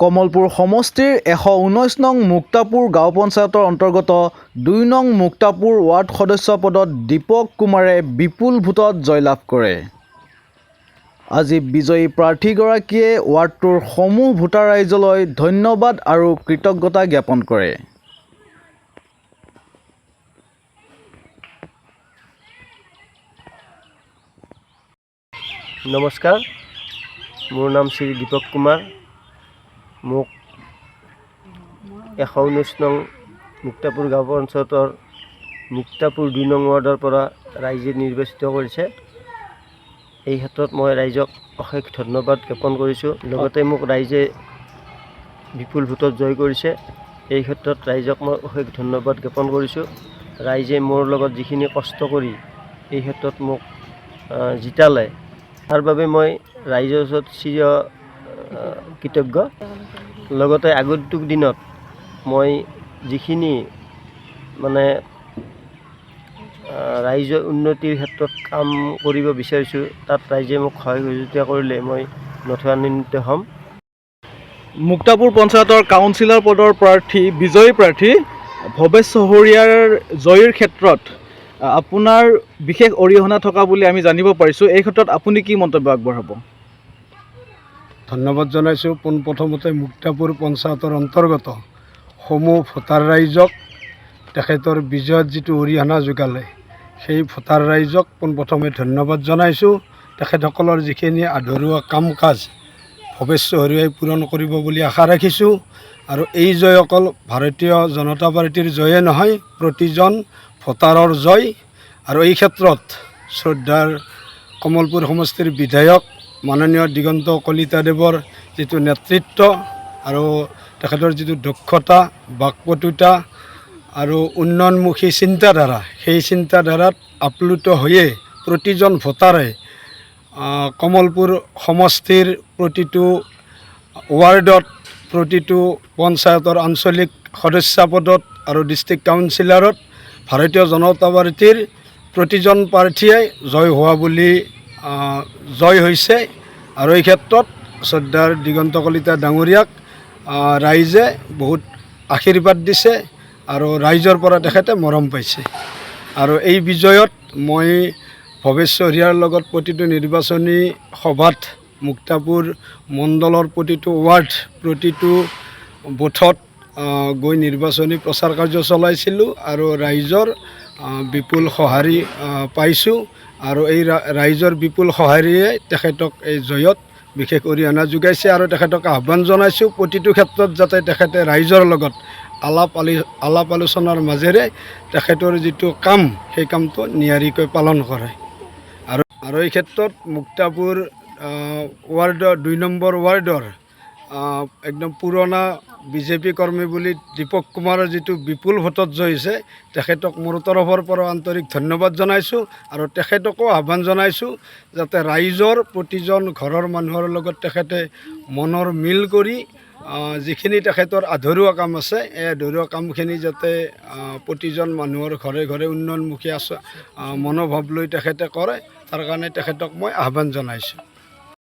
কমলপুৰ সমষ্টিৰ 119 নং মুক্তাপুৰ গাঁও পঞ্চায়তৰ অন্তৰ্গত 2 নং মুক্তাপুৰ ৱাৰ্ড সদস্য পদত দীপক কুমাৰে বিপুল ভোটত জয়লাভ কৰে। আজি বিজয়ী প্ৰাৰ্থীগৰাকীয়ে ৱাৰ্ডটোৰ সমূহ ভোটাৰ ৰাইজলৈ ধন্যবাদ আৰু কৃতজ্ঞতা জ্ঞাপন কৰে। নমস্কাৰ, মোৰ নাম শ্ৰী দীপক কুমাৰ। মোক 119 নং মুক্তাপুৰ গাঁও পঞ্চায়তৰ মুক্তাপুৰ 2 নং ৱাৰ্ডৰ পৰা ৰাইজে নিৰ্বাচিত কৰিছে। এই ক্ষেত্ৰত মই ৰাইজক অশেষ ধন্যবাদ জ্ঞাপন কৰিছোঁ। লগতে মোক ৰাইজে বিপুল ভোটত জয় কৰিছে, এই ক্ষেত্ৰত ৰাইজক মই অশেষ ধন্যবাদ জ্ঞাপন কৰিছোঁ। ৰাইজে মোৰ লগত যিখিনি কষ্ট কৰি এই ক্ষেত্ৰত মোক জিতালে, তাৰ বাবে মই ৰাইজৰ ওচৰত চিৰ কৃতজ্ঞ। লগতে আগন্তুক দিনত মই যিখিনি মানে ৰাইজৰ উন্নতিৰ ক্ষেত্ৰত কাম কৰিব বিচাৰিছোঁ, তাত ৰাইজে মোক সহায় সহযোগিতা কৰিলে মই নথৈ আনন্দিত হ'ম। মুক্তাপুৰ পঞ্চায়তৰ কাউন্সিলৰ পদৰ প্ৰাৰ্থী, বিজয়ী প্ৰাৰ্থী ভৱেশ চহৰীয়াৰ জয়ীৰ ক্ষেত্ৰত আপোনাৰ বিশেষ অৰিহণা থকা বুলি আমি জানিব পাৰিছোঁ। এই ক্ষেত্ৰত আপুনি কি মন্তব্য আগবঢ়াব? ধন্যবাদ জনাইছোঁ। পোনপ্ৰথমতে মুক্তাপুৰ পঞ্চায়তৰ অন্তৰ্গত সমূহ ভোটাৰ ৰাইজক, তেখেতৰ বিজয়ত যিটো অৰিহণা যোগালে, সেই ভোটাৰ ৰাইজক পোনপ্ৰথমে ধন্যবাদ জনাইছোঁ। তেখেতসকলৰ যিখিনি আধৰুৱা কাম কাজ ভৱেশ চহৰীয়াই পূৰণ কৰিব বুলি আশা ৰাখিছোঁ। আৰু এই জয় অকল ভাৰতীয় জনতা পাৰ্টীৰ জয়ে নহয়, প্ৰতিজন ভোটাৰৰ জয়। আৰু এই ক্ষেত্ৰত শ্ৰদ্ধাৰ কমলপুৰ সমষ্টিৰ বিধায়ক মাননীয় দিগন্ত কলিতাদেৱৰ যিটো নেতৃত্ব আৰু তেখেতৰ যিটো দক্ষতা, বাকপটুতা আৰু উন্নয়নমুখী চিন্তাধাৰা, সেই চিন্তাধাৰাত আপ্লুত হৈয়ে প্ৰতিজন ভোটাৰে কমলপুৰ সমষ্টিৰ প্ৰতিটো ৱাৰ্ডত, প্ৰতিটো পঞ্চায়তৰ আঞ্চলিক সদস্য পদত আৰু ডিষ্ট্ৰিক্ট কাউন্সিলাৰত ভাৰতীয় জনতা পাৰ্টীৰ প্ৰতিজন প্ৰাৰ্থীয়ে জয় হোৱা বুলি জয় হৈছে। আৰু এই ক্ষেত্ৰত শ্ৰদ্ধাৰ দিগন্ত কলিতা ডাঙৰীয়াক ৰাইজে বহুত আশীৰ্বাদ দিছে আৰু ৰাইজৰ পৰা তেখেতে মৰম পাইছে। আৰু এই বিজয়ত মই ভৱেশ চহৰীয়াৰ লগত প্ৰতিটো নিৰ্বাচনী সভাত মুক্তাপুৰ মণ্ডলৰ প্ৰতিটো ৱাৰ্ড, প্ৰতিটো বুথত গৈ নিৰ্বাচনী প্ৰচাৰ কাৰ্য চলাইছিলোঁ আৰু ৰাইজৰ বিপুল সঁহাৰি পাইছোঁ। আৰু এই ৰাইজৰ বিপুল সঁহাৰিয়ে তেখেতক এই জয়ত বিশেষ অৰিহণা যোগাইছে। আৰু তেখেতক আহ্বান জনাইছোঁ, প্ৰতিটো ক্ষেত্ৰত যাতে তেখেতে ৰাইজৰ লগত আলাপ আলোচনাৰ মাজেৰে তেখেতৰ যিটো কাম, সেই কামটো নিয়াৰিকৈ পালন কৰে। আৰু এই ক্ষেত্ৰত মুক্তাপুৰ ৱাৰ্ডৰ 2 নম্বৰ ৱাৰ্ডৰ একদম পুৰণা বিজেপি কৰ্মী বুলি দীপক কুমাৰৰ যিটো বিপুল ভোটত জয় হৈছে, তেখেতক মোৰ তৰফৰ পৰাও আন্তৰিক ধন্যবাদ জনাইছোঁ। আৰু তেখেতকো আহ্বান জনাইছোঁ যাতে ৰাইজৰ প্ৰতিজন ঘৰৰ মানুহৰ লগত তেখেতে মনৰ মিল কৰি যিখিনি তেখেতৰ আধৰুৱা কাম আছে, এই আধৰুৱা কামখিনি যাতে প্ৰতিজন মানুহৰ ঘৰে ঘৰে উন্নয়নমুখী মনোভাৱ লৈ তেখেতে কৰে, তাৰ কাৰণে তেখেতক মই আহ্বান জনাইছোঁ।